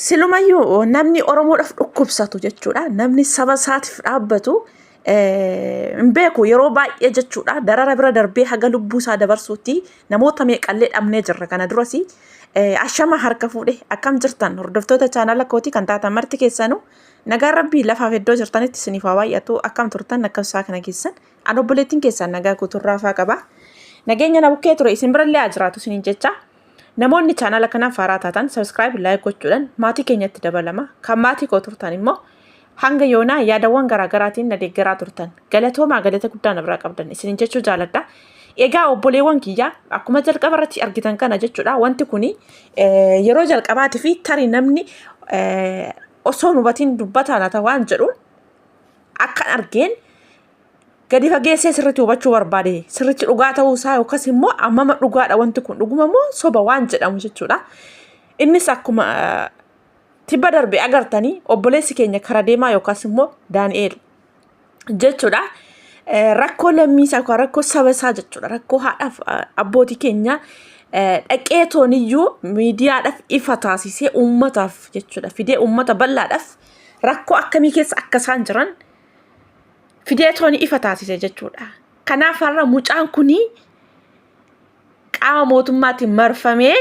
Silumayyuu namni Oromoodhaaf dhukkubsatu jechuudha. Namni saba isaatiif dhaabbatu hin beeku yeroo baay'ee jechuudha. Darara bira darbee haga lubbuu isaa dabarsuutti namoota meeqallee dhabnee jirra kana duras. Ashama harka fuudhe, akkam jirtan hordoftoota chaanala kootii kan taatan marti keessanuu? Nagaan Rabbii lafaaf iddoo jirtanitti isiniif haa baay'atu. Akkam turtan? Akkam isaa kana keessan? An obboleettiin keessan nagaa guuturraa faa qaba. Nageenya na bukkee ture isin birallee haa jiraatu isiniin jecha. Namoonni chaanala kanaaf haaraa taatan subscribe, like gochuudhaan maatii keenyatti dabalama. Kan maatii koo turtan immoo hanga yoonaa yaadawwan garaagaraatiin na deeggaraa turtan. Galatoomaa, galata guddaa na biraa qabdan isiniin jechuu jaaladha. Egaa obboleewwan kiyyaa, akkuma jalqaba irratti argitan kana jechuudha, wanti kuni yeroo jalqabaatii fi tarii namni osoo hin hubatiin dubbataa laata waan jedhuun akkan argeen gadi fageessee sirriitti hubachuu barbaade, sirriitti dhugaa ta'uu isaa yookaas immoo ammama dhugaadha, wanti kun dhuguma moo soba waan jedhamu jechuudha. Innis akkuma tibba darbe agartanii obboleessi keenya kara deemaa yookaas immoo Daani'eel jechuudha. Rakkoo lammii isaa yookaan rakkoo saba isaa jechuudha. Rakkoo haadhaaf abbootii keenya dhaqee tooniyyuu miidiyaadhaaf ifa taasisee uummataaf jechuudha. Fidee uummata bal'aadhaaf rakkoo akkamii keessa akka isaan jiran fidee tooni ifa taasise jechuudha. Kanaaf har'a mucaan kuni qaama mootummaatiin marfamee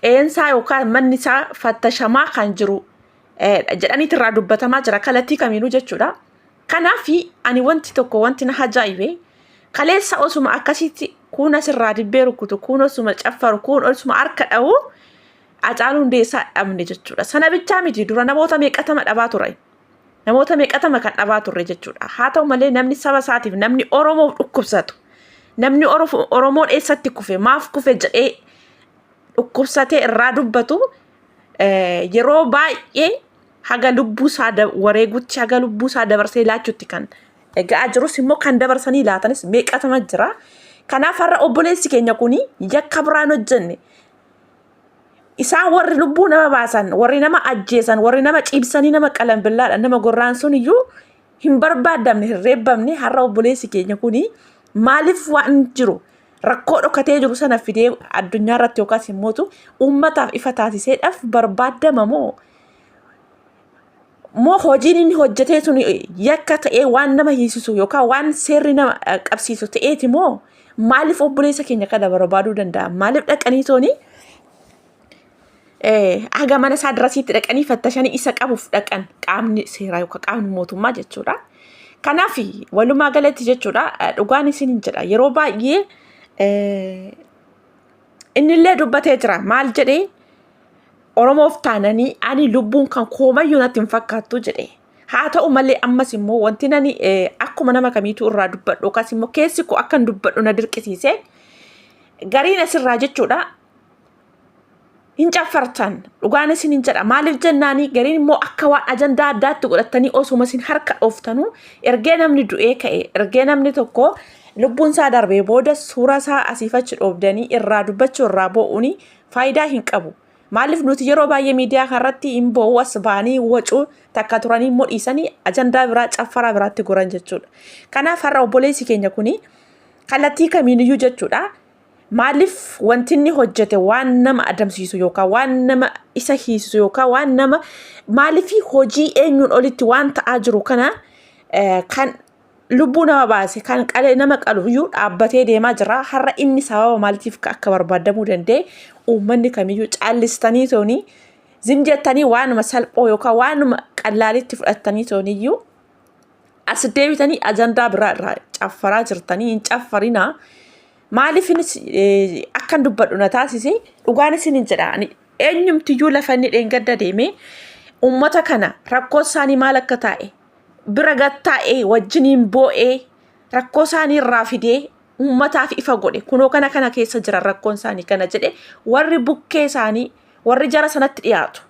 qeensaa yookaan manni isaa fattashamaa kan jiru jedhaniit irraa dubbatamaa jira kallattii kamiinuu jechuudha. Kanaaf ani wanti tokko wanti na ajaa'ibe, kaleessa osuma akkasitti kuun asirraa dibbee rukutu, kuun osuma caffaru, kuun osuma harka dha'u Hacaaluu Hundeessaa dhabne jechuudha. Sana bichaa miti, dura namoota meeqatama dhabaa ture. Namoota meeqatama kan dhabaa turre jechuudha. Haa ta'u malee namni saba isaatiif, namni Oromoof dhukkubsatu, namni Oromoon eessatti kufe, maaf kufe jedhee dhukkubsatee irraa dubbatu yeroo baay'ee haga lubbuu isaa wareegutti, haga lubbuu isaa dabarsee laachutti kan ga'aa jirus immoo kan dabarsanii laatanis meeqatama jira. Kanaaf har'a obboleessi keenya kun yakka biraan hojjenne. Isaan warri lubbuu nama baasan, warri nama ajjeesan, warri nama ciibsanii nama qalan, billaadhaan nama gorraan sun iyyuu hin barbaadamne, hin reebbamne. Har'a obboleessi keenya kun maaliif waan jiru rakkoo dhokatee jiru sana fidee addunyaa irratti yookaas immootu uummataaf ifa taasiseedhaaf barbaadama moo hojiin inni hojjetee sun yakka ta'ee waan nama hiisisu yookaan waan seerri nama qabsiisu ta'eeti moo maaliif obboleessa keenya kana barbaaduu danda'a? Maaliif dhaqanii tooni haga mana isaa dirasiitti dhaqanii fattashanii isa qabuuf dhaqan qaamni seeraa yookaan qaamni mootummaa jechuudha? Kanaaf walumaa galatti jechuudha, dhugaan isin hin jedha, yeroo baay'ee innillee dubbatee jira. Maal jedhee? Oromoof taananii ani lubbuun kan koomayyuu natti hin fakkaattu jedhe. Haa ta'u malee ammas immoo wanti nani akkuma nama kamiituu irraa dubbadhu yookaas immoo keessi koo akkan dubbadhu na dirqisiise, gariin asirraa jechuudha hin caffartan, dhugaan isin hin jedha. Maaliif jennaanii gariin immoo akka waan ajandaa addaatti godhattanii osuma isin harka dhooftanuu, ergee namni du'ee ka'e, ergee namni tokko lubbuun isaa darbee booda suura isaa asiif achi dhoobdanii irraa dubbachuu, irraa boo'uuni faayidaa hin qabu. Maaliif nuti yeroo baay'ee miidiyaa kanarratti hin boo'u, as ba'anii wacuu takka turanii immoo dhiisanii ajandaa biraa caffaraa biraatti goran jechuudha. Kanaaf har'a obboleessi keenya kuni kallattii kamiiniyyuu jechuudha. Maaliif wanti inni hojjete waan nama adamsiisu yookaan waan nama isa hiisisu yookaan waan nama maaliif hojii eenyuun olitti waan ta'aa jiru kana kan lubbuu nama baase, kan qalee nama qalu iyyuu dhaabbatee deemaa jira. Har'a inni sababa maaliitiif akka barbaadamuu danda'e uummanni kamiyyuu caallistanii toonii zim jettanii waanuma salphoo yookaan waanuma qallaalitti fudhattanii tooniyyuu as deebitanii ajandaa biraa irraa caffaraa jirtanii hin caffarinaa. Maaliif innis akkan dubbadhu na taasise, dhugaan isin hin jedha. Ani eenyumtiyyuu lafa inni dheengadda deemee uummata kana rakkoo isaanii maal akka taa'e bira gattaa'ee wajjiniin boo'ee rakkoo isaanii irraa fidee uummataaf ifa godhe, kunoo kana kana keessa jira rakkoon isaanii kana jedhe, warri bukkee isaanii, warri jara sanatti dhiyaatu,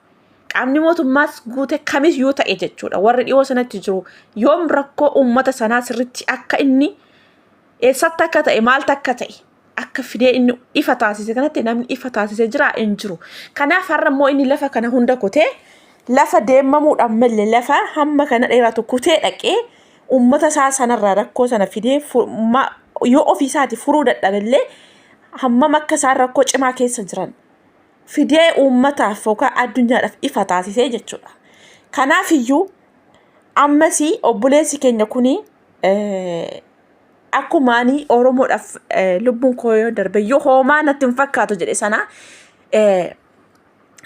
qaamni mootummaas guute kamis yoo ta'e jechuudha, warri dhiyoo sanatti jiru yoom rakkoo uummata sanaa sirritti akka inni eessatti akka ta'e, maaltu akka ta'e akka fidee inni ifa taasise kanatti namni ifa taasise jira hin jiru. Kanaaf har'a immoo inni lafa kana hunda kutee, lafa deemamuudhaan malee lafa hamma kana dheeratu kutee dhaqee uummata isaa sanarraa rakkoo sana fidee yoo ofii isaati furuu dadhabellee hammam akka isaan rakkoo cimaa keessa jiran fidee uummataaf yookaan addunyaadhaaf ifa taasisee jechuudha. Kanaafiyyuu ammas obboleessi keenya kuni akkuma ani Oromoodhaaf lubbuun koo yoo darbe iyyuu hoomaa natti hin fakkaatu jedhe sana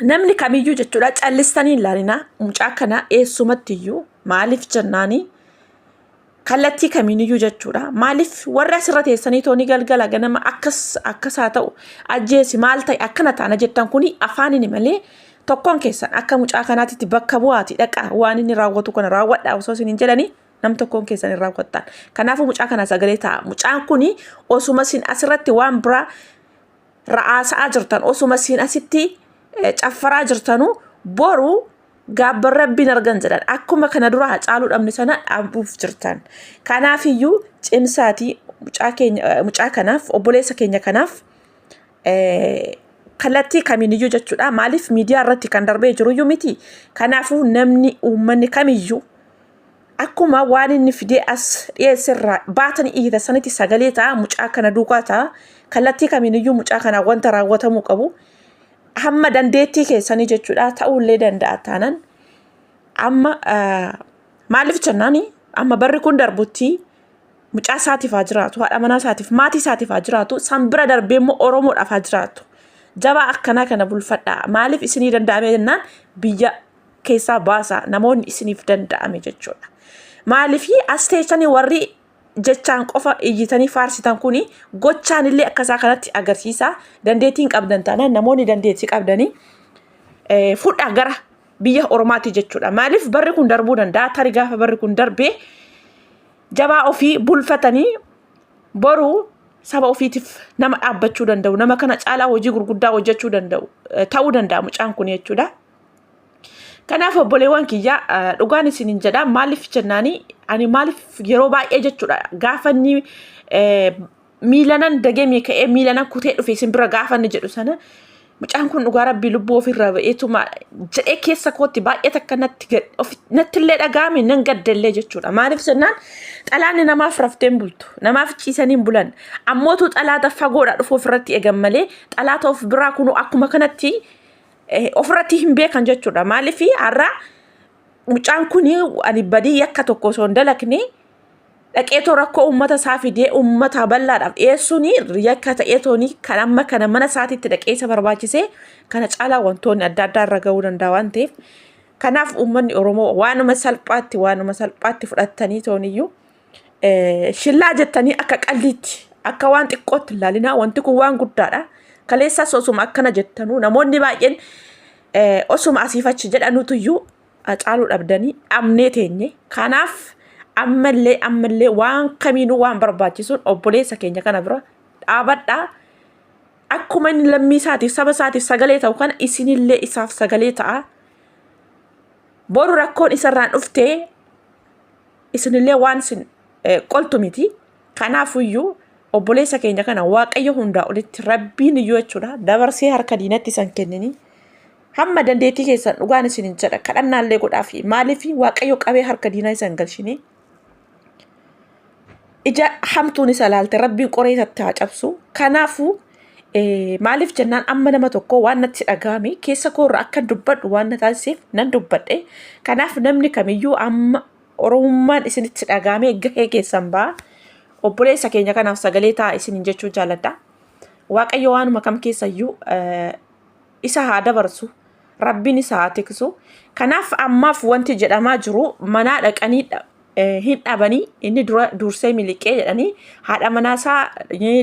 namni kamiyyuu jechuudha callistanii hin ilaalinaa mucaa kana eessumatti iyyuu maaliif jennaanii kallattii kamiiniyyuu jechuudha. Maaliif warri asirra teessanii toonii galgala ganama akkas akkas haa ta'u ajjeesi maal ta'e akkana taana jettan kuni afaanini malee tokkoon keessan akka mucaa kanaatitti bakka bu'aati dhaqaa waan inni raawwatu kana raawwadhaa osoo isin hin jedhanii nam tokkoon keessan hin raawwattan. Kanaafuu mucaa kana sagalee ta'a. Mucaan kuni osuma isin asirratti waan biraa ra'aasa'aa jirtan osuma isin asitti caffaraa jirtanu boru gaabban rabbiin argan jedhan akkuma kana dura Hacaaluu dhabne sana dhabuuf jirtan. Kanaafiyyuu cimsaatii mucaa keenya mucaa kanaaf obboleessa keenya kanaaf kallattii kamiiniyyuu jechuudha. Maaliif miidiyaa irratti kan darbee jiruyyuu miti. Kanaafuu namni uummanni kamiyyuu akkuma waan inni fidee as dhiyeesse irraa baatanii iyyita sanitti sagalee ta'a mucaa kana duukaa ta'a. Kallattii kamiiniyyuu mucaa kanaa wanta raawwatamuu qabu. Hamma dandeettii keessanii jechuudha ta'uullee danda'a taanan amma maaliif jennaani amma barri kun darbutti mucaa isaatiif haa jiraatu haadha manaa isaatiif maatii isaatiif haa jiraatu san bira darbee immoo Oromoodhaaf haa jiraatu jabaa akkanaa kana bulfadhaa maaliif isinii danda'ame jennaan biyya keessaa baasaa namoonni isiniif danda'ame jechuudha maaliif as teessanii warri jechaan qofa iyyitanii faarsitan kuni gochaan illee akka isaa kanatti agarsiisa. Dandeettii hin qabdan taanaan namoonni dandeettii qabdanii fudhaa gara biyya ormaatti jechuudha. Maaliif barri kun darbuu danda'a? Tari gaafa barri kun darbee jabaa ofii bulfatanii boru saba ofiitiif nama dhaabbachuu danda'u, nama kana caalaa hojii gurguddaa hojjechuu danda'u ta'uu danda'a mucaan kun jechuudha. Kanaaf obboleewwan kiyya dhugaan isinin jedha maaliif jennaani ani maaliif yeroo baay'ee jechuudha gaafa inni miilanan dagemee ka'ee miilanan kutee dhufe isin bira gaafa inni jedhu sana mucaan kun dhugaa rabbii lubbuu ofirraa ba'eetuma jedhee keessa kootti baay'ee takka natti nattillee dhaga'ame nan gaddallee jechuudha. Maaliif jennaan xalaanni namaaf raftee hin bultu namaaf ciisanii hin bulan ammootu xalaata fagoodhaa dhufu ofirratti eegan malee xalaata of biraa kunu akkuma kanatti ofirratti hin beekan jechuudha. Maaliif har'a mucaan kun ani badii yakka tokko osoo hin dalagne dhaqeetoo rakkoo uummata isaa fidee uummata bal'aadhaaf dhiyeessuun yakka ta'eetooni kan amma kana mana isaatiitti dhaqee isa barbaachisee kana caalaa wantoonni adda addaa irra ga'uu danda'a waan ta'eef kanaaf uummanni Oromoo waanuma salphaatti waanuma salphaatti fudhattanii tooniyyuu shillaa jettanii akka qalliitti akka waan xiqqootti ilaalinaa wanti kun waan guddaadha. Kaleessas osuma akkana jettanuu namoonni baay'een osuma asiif achi jedhanutuyyuu Hacaaluu dhabdanii dhabnee teenye. Kanaaf ammallee ammallee waan kamiinuu waan barbaachisuun obboleessa keenya kana bira dhaabadhaa. Akkuma inni lammii isaatiif saba isaatiif sagalee ta'u kana isinillee isaaf sagalee ta'a. Boru rakkoon isarraan dhuftee isinillee waan isin qoltu miti. Kanaafuyyuu obboleessa keenya kana Waaqayyo hundaa olitti rabbiin iyyuu jechuudha dabarsee harka diinatti isan kennini. Hamma dandeettii keessan dhugaan isin hin jedha kadhannaallee godhaafi maaliif Waaqayyo qabee harka diinaa isan galchini. Ija hamtuun isa laalte rabbiin qoree isatti haa cabsu. Kanaafuu maaliif jennaan amma nama tokko waan natti dhaga'ame keessa koorra akka dubbadhu waan na taasiseef nan dubbadhe. Kanaaf namni kamiyyuu amma Oromummaan isinitti dhaga'amee gahee keessan ba'a. Obboleessa keenya kanaaf sagalee ta'a isiniin jechuu jaalladha. Waaqayyo waanuma kam keessayyuu isa haa dabarsu. Rabbiin isa haa tiksu. Kanaaf ammaaf wanti jedhamaa jiru manaa dhaqanii hin dhabanii inni dura dursee miliqee jedhanii haadha manaa isaa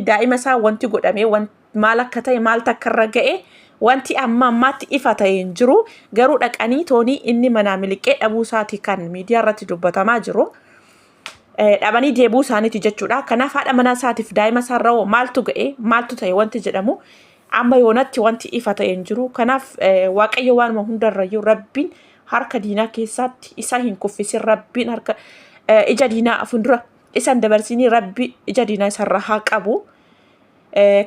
daa'ima isaa wanti godhamee maal akka ta'e maal takka irra ga'e wanti amma ammaatti ifa ta'e hin jiru garuu dhaqanii toonii inni manaa miliqee dhabuu isaati kan miidiyaa irratti dubbatamaa jiru. Dhabanii deebuu isaaniiti jechuudha. Kanaaf haadha manaa isaatiif daa'ima isaarra hoo maaltu ga'e maaltu ta'e wanti jedhamu amma yoonatti wanti ifa ta'e hin jiru. Kanaaf Waaqayyo waanuma hundarrayyuu Rabbiin harka diinaa keessaatti isa hin kuffisin Rabbiin harka ija diinaa fuuldura isa hin dabarsinii Rabbi ija diinaa isarra haa qabu.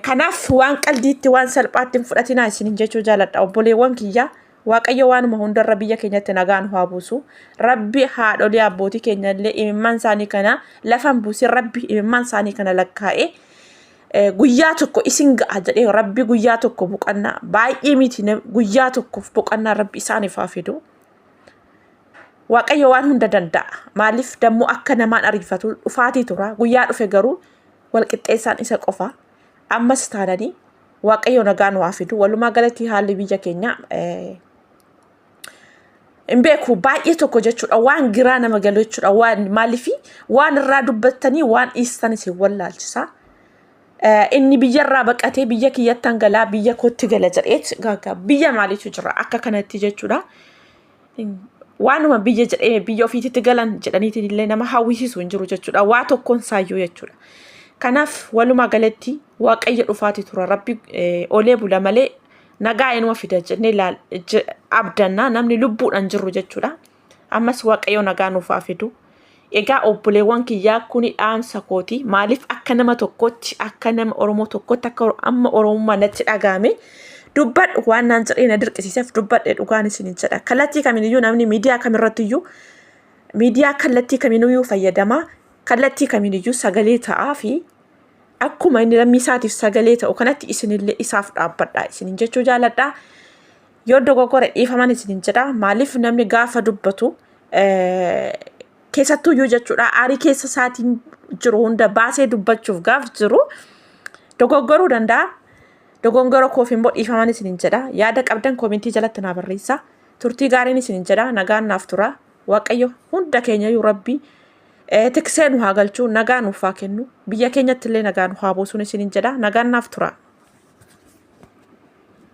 Kanaaf waan qaldiitti waan salphaatti hin fudhatinaa isinin jechuu jaaladha obboleewwan kiyya. Waaqayyo waanuma hundarra biyya keenyatti nagaa nu haa buusu. Rabbi haadholii abbootii keenya illee imimmaan isaanii kana lafa hin buusin Rabbi imimmaan isaanii kana lakkaa'ee Guyyaa tokko isin ga'a jedhee rabbi guyyaa tokko boqannaa baay'ee miti guyyaa tokkoof boqannaa rabbi isaaniif haa fidu. Waaqayyo waan hunda danda'a. Maaliif dammoo akka namaan ariifatu dhufaatii tura. Guyyaa dhufe garuu walqixxeessaan isa qofa. Ammas taananii Waaqayyo nagaa nu haa fidu. Walumaa galatti haalli biyya keenya hin beeku baay'ee tokko jechuudha. Waan giraa nama galu jechuudha. Waan maaliifi waan irraa dubbattanii waan dhiistan isin wallaalchisa. Inni biyyarraa baqatee biyya kiyyattan galaa biyya kootti gala jedheet gaaggaa biyya maaliitu jira akka kanatti jechuudha. Waanuma biyya jedhee biyya ofiititti galan jedhaniitiin illee nama hawwisiisu hin jiru jechuudha. Waa tokkoon saayyuu jechuudha. Kanaaf walumaa galatti Waaqayyo dhufaati tura rabbi olee bula malee nagaa inuma fida jennee abdanna namni lubbuudhaan jirru jechuudha. Ammas Waaqayyo nagaa nuuf haa fidu. Egaa obboleewwan kiyyaa kuni dhaamsa kooti. Maaliif akka nama tokkootti, akka nama Oromoo tokkootti, akka amma Oromummaa natti dhaga'ame dubbadhu waan naan jedhee na dirqisiiseef dubbadhe dhugaan isinin jedha. Kallattii kaminiyyuu namni miidiyaa kamirrattiyyuu miidiyaa kallattii kaminiyyuu fayyadama. Kallattii kaminiyyuu sagalee ta'aa fi akkuma inni lammii isaatiif sagalee ta'u kanatti isinillee isaaf dhaabbadha isinin jechuu jaaladha. Yoo dogoggore dhiifaman isinin jedha. Maaliif namni gaafa dubbatu keessattuyyuu jechuudha aarii keessa isaatiin jiru hunda baasee dubbachuuf gaaf jiru dogoggoruu danda'a. Dogongora koof immoo dhiifaman isinin jedha. Yaada qabdan koomentii jalatti naa barreessaa. Turtii gaariin isinin jedha. Nagaan naaf tura. Waaqayyo hunda keenyayyuu rabbi tiksee nu haa galchu nagaa nuuf haa kennu biyya keenyatti illee nagaa nu haa buusuun isinin jedha. Nagaan naaf tura.